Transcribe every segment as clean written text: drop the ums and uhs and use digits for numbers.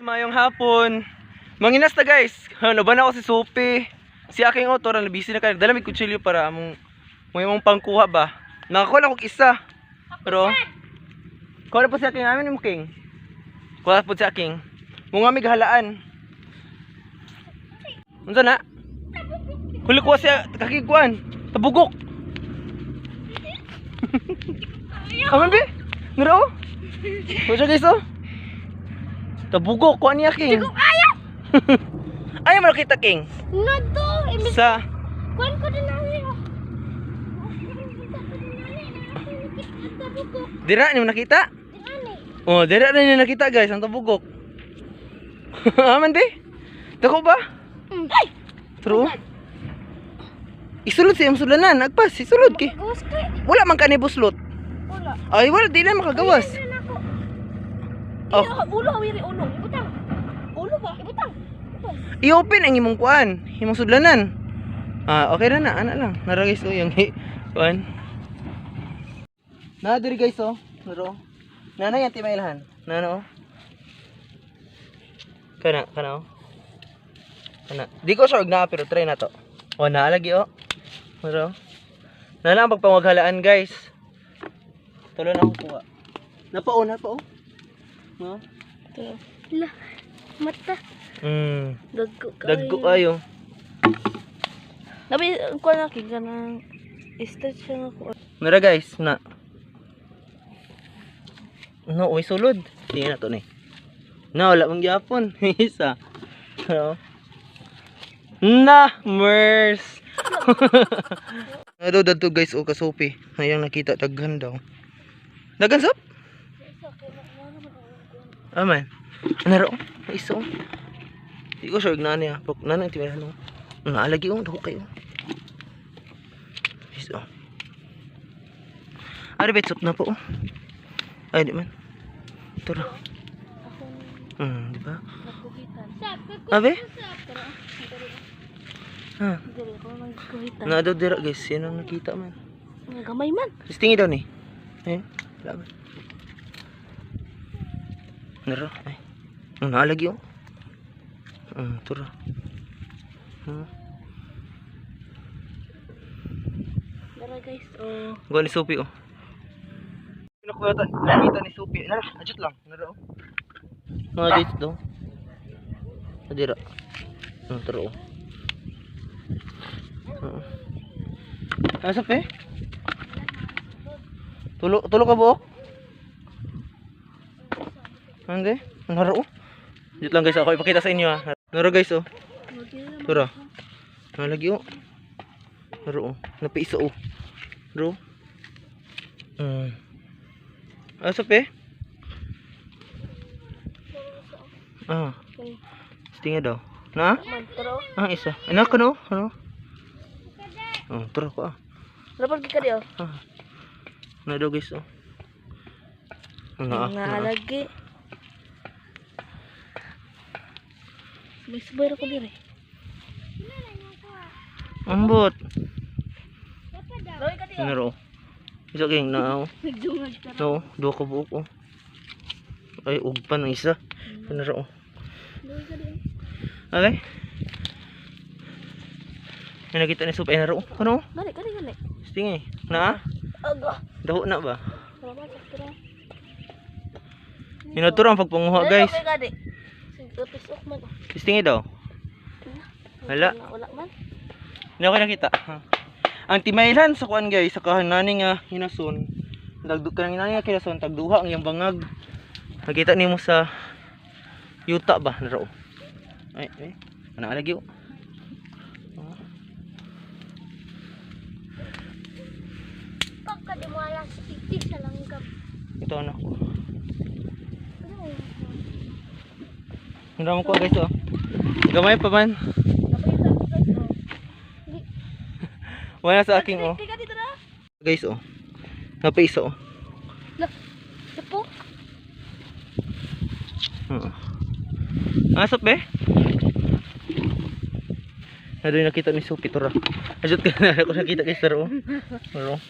Mayong hapon. Manginas ta, guys. Ano ba na ako si Sophie. Si aking autor ang busy na kayo. Dala may kutsilyo para among may mong pangkuha ba. Nakakuha lang kog isa. Pero kuha na po si aking amin mo king. Kuha po si aking. Mga mi gahalaan. Unsa na? Huli kuha siya kakiguan. Tabugok. Aman be? Ngara oh. Kuha siya, guys, oh. Tabugok kuha niya king. Ayaw! Ay mo nakita king. Ngadto! Imbis Sa kuan ko din na. Dira ni mo nakita? Oh, dira na niya nakita, guys, ang tabugok. Aman be? Dako ba? Ay! True. Isulod siya ang sulanan, agpas, isulod kay. Gawas kay. Wala man kani buslot. Wala. Ay wala, di na makagawas. Ay, ako. Oh. Ulo, wiri ulo. Ibutang. Ulo ba? Ibutang. I-open ang imong kuan, imong sudlanan. Ah, okay ra na, ana lang. Nara guys, oh, yung kuan. Na diri guys, oh. Naro. Nana yan timailhan. Nana oh. Kana, kana oh. Kana. Di ko sure og naa pero try na to. Oh, naa lagi oh. Naro. Nana ang pagpangwaghalaan, guys. Tulo na ako kuha. Napa oh, napa oh. No? La. Mata. Dagko kayo. Dagko ayo. Nabi kuan na kay kanang stretch siya nga ko. Nara guys, na. No, uy sulod. Tingnan na to ni. Na wala mang gyapon. Isa. Ano? Na, mers. Ano daw guys, o kasupi. Ayang nakita daghan daw. Daghan sop? Aman. Naro, iso. Di ko sure na niya. Pag nana ti ano. Naalagi oh, dako kayo. Iso. Ari bet sop na po. Oh. Ay di man. Tara. Di ba? Nagkuhitan. Abe? Ha. Dili ko nagkuhitan. Na daw dira guys, sino ang nakita man? Nga gamay man. Tingi daw ni. Eh, wala ba? Naro, ay. Ang naalagi oh. Tara. Dara guys, oh. Gawa ni Sophie oh. Nakuha ta, nakita ni Sophie. Nara, adjust lang. Nara oh. Mga dito daw. Nadira. Tara oh. Oo. Ah, Sophie? Tulo, tulo ka buok? Hindi. Nara oh. Dito lang guys, ako ipakita sa inyo ha. Nara guys oh. Tara. Nalagi oh. Nara oh. Napiisa oh. Bro. Ah, Sophie? Ah, tinga daw. Na? Man, tara. Ah, isa. Anak ko no? Ano? Oh, tara ko ah. Lapag ka di oh. Ah. Na daw guys oh. Ano ah? Nga Na, ah. lagi. May subay ra ko dire. Ambot. Laway ka di. Ano ro? Isa king na oh. Nagdungag ka. No, duha ka buok oh. Ay, ugpan ang isa. Ano ro? Oh. Laway ka di. Okay. May nakita ni Sophie. Ay, naro. Ano? Gani, gani, gani. Tingi. Na? Aga. Daho na ba? Tara ba, tara. Minaturo ang pagpanguha guys. Okay ka di. Sige, tusok man. Tingi daw. Wala. Wala man. Hindi ako nakita. Ang timaylan sa kuan guys, sa kahanani nga hinason. Dagdug kanang hinani nga hinason, tagduha ang iyang bangag. Nakita nimo sa yuta ba naro. Ay, ay. Ana lagi oh. Oh. Pagka di mo alas iti sa langgam. Ito ano. Ang ko guys oh. Gamay pa man. Wala sa aking oh. Tika dito na. Guys oh. Napaisa oh. Sapo. Oo. Asap eh. Ano yung nakita ni Sophie Tora? Asot ka na ako nakita kay Sir oh. Pero.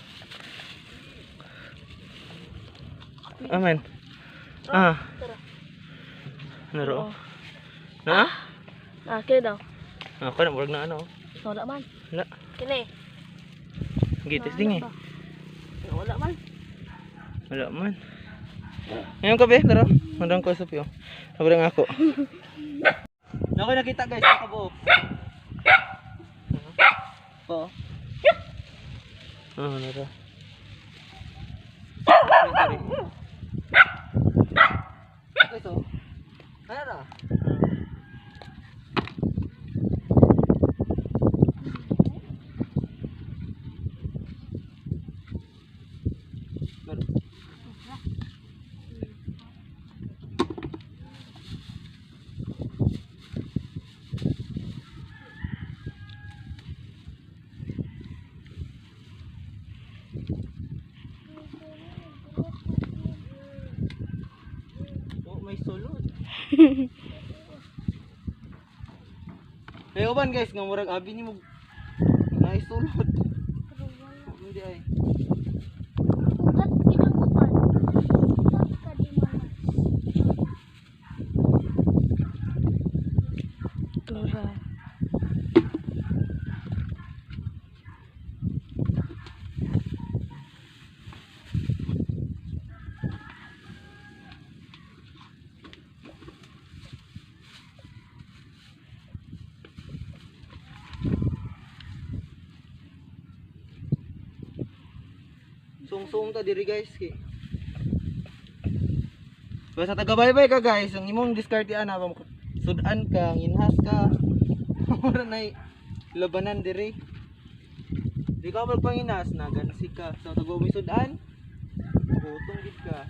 Amen. Ah. Tara. Naro. Na? Ah, kini daw. Ako na murag na ano. Wala man. Wala. Kini. Sige, testing eh. Wala man. Wala man. Ngayon ka be, tara. Mandang ko sa piyo. Sobrang ako. Nako nakita guys, nakabuo. Po. Ah, nara. Sorry. Ito. Ano ra? Meron. Oh, may sulod. May uban guys, nga murag abi ni mo naisulod. Pero wala. Hindi ay. Ugat ginang uban. Ugat ka di malas. Tura. Sung-sung ta diri guys kay. Basta taga-baybay ka guys, ang imong diskarte ana ba sudan ka, nginhas ka. Mura nay labanan diri. Di ka magpanginas na gansi ka. Sa taga umi sudan, gutong gid ka.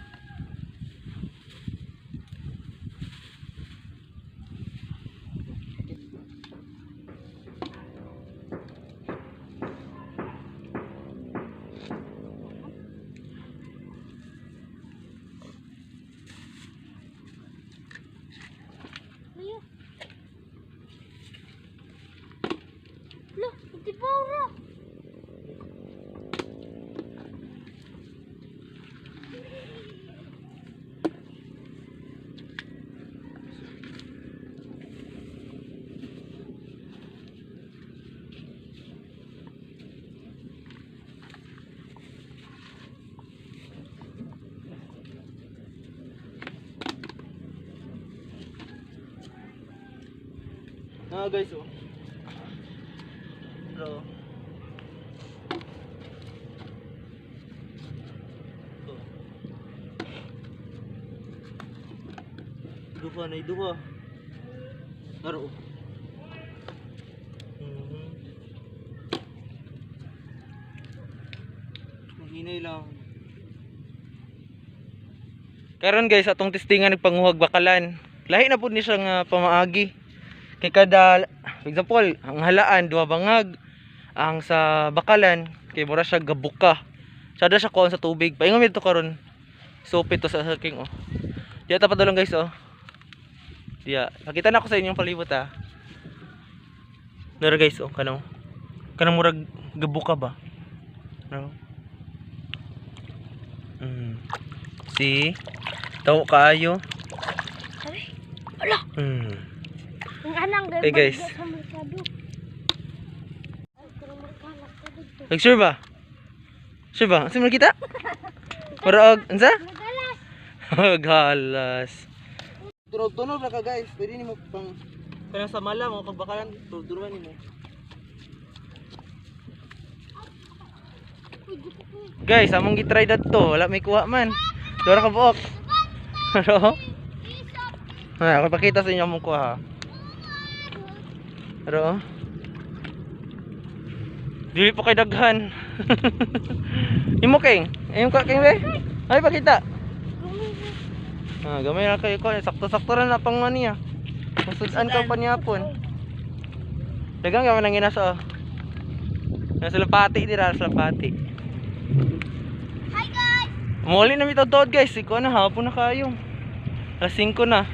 Layo. Lo, di ba ora? Ah guys oh. Pero oh. Duha na duha. Laro. Oh. Mhm. Mahinay lang. Karon guys, atong testingan nagpanguhag bakalan. Lahi na pud ni siya nga pamaagi. Kay kada, for example, ang halaan duha bangag, ang sa bakalan kay mura siya gabuka. Sada siya kuan sa tubig. Paingon mi to karon. Supit to sa king oh. Diya ta padulong guys oh. Diya, pakita na ako sa inyong palibot ah. Dara guys oh, kanang kanang murag gabuka ba? No. See? Tawo kaayo. Ay, ala. Ang anang Hey, guys. Sa merkado. Ay, pero merkado ka dito. Like sure ba? Sure ba? Asa mo nakita? Murag, unsa? Nagalas. Galas. Tunog-tunog ra ka guys. Pwede nimo pang kanang sa mala mo kag bakalan tunog nimo. Uy, di ko ko. Guys, among gitry dadto, wala may kuha man. Dora ka buok. Pero ay, ako pakita sa inyo among kuha. Pero dili pa kay daghan. Imo king, imo ka king be. Ay pakita. Ah, gamay na kayo ko. Sakto-sakto ra na pang ano niya. Masudan ka pa niyapon. Dagang gaman ang ginasa oh. Nasa lapati dira sa lapati. Hi guys. Muli na mi tod guys. Ikaw na hapon na kayo. Alas 5 na.